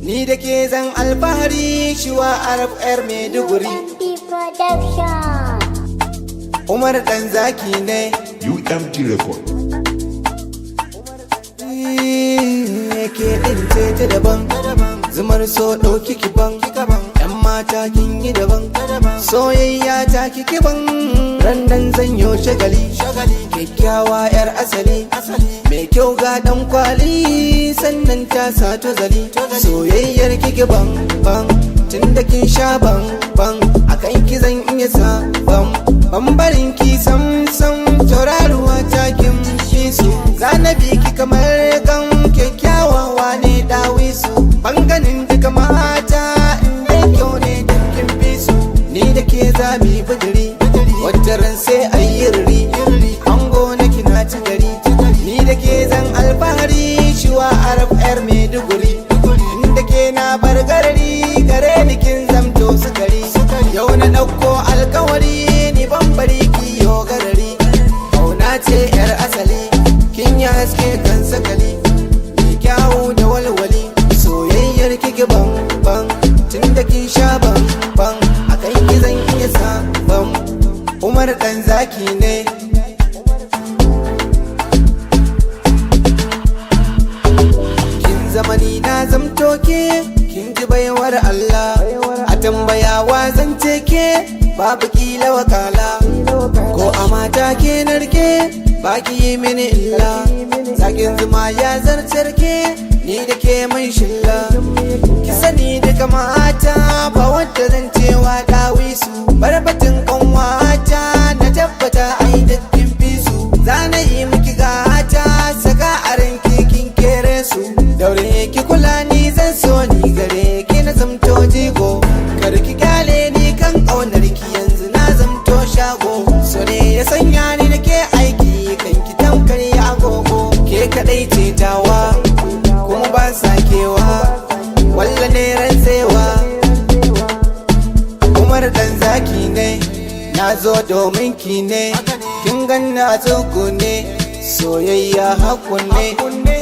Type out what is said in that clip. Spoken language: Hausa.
Ni da ke zan alfahari, Shuwa Arab yar Maiduguri. UMD Production. Umar Dan Zaki ne. UMD Record. Ke ɗin ce ta daban, zumar so ɗauki kiban. Yan mata kin yi daban, soyayya ta kiki ban. Randan zan yo shagali, kyakkyawa yar asali, mai kyau ga ɗan kwali, sannan ta sa tozali. Soyayyar kiki ban ban, tun da kin sha ban ban, akan ki zan iya sa ban bambarin ki sam sam. Tauraruwa ta kin fi su, zanabi ki kamar kan kyakkyawa ne dawisu. Banganin duka mata, in dai kyau ne dukkin fi su. Ni da ke zami bidiri, wata ran sai a yi riri, ango na kina ci gari. Ni da ke zan alfahari, Shuwa Arab yar Maiduguri. Inda ke na bar garari, gare ni kin zamto sukari. Yau na ɗauko alkawari, ni ban bari ki yo garari. Kauna ce yar asali, kin yi haske kan sakali, mai kyawu da walwali. Soyayyar kiki ban ban, tun da kin sha ban ban, akan ki zan iya sa ban. Umar Dan Zaki ne. Kin zamani na zamto ke, kin ji baiwar Allah. A tambayawa zan ce ke, babu kila wakala. Ko a mata ke narke, baki yi mini illa. Zakin zuma ya zartar ke, ni da ke mai shilla. Ki sani duka mata, ba wadda zan cewa dawisu. Barbatin kanwata, na tabbata ai dukkin fi su. Zana yi miki gata, saka a ranki kin kere su. Daure ki kula ni, zan so ni gare ki na zamto jigo. Kar ki kyale ni kan ƙaunar ki, yanzu na zamto shago. So ne ya sanya ni nake aiki kan ki tamkar ya agogo. Ke kadai ce tawa, kuma ba sakewa, walla ne rantsewa. Umar Dan Zaki ne, na zo domin ki ne. Kin ganna a ne, soyayya hakun ne.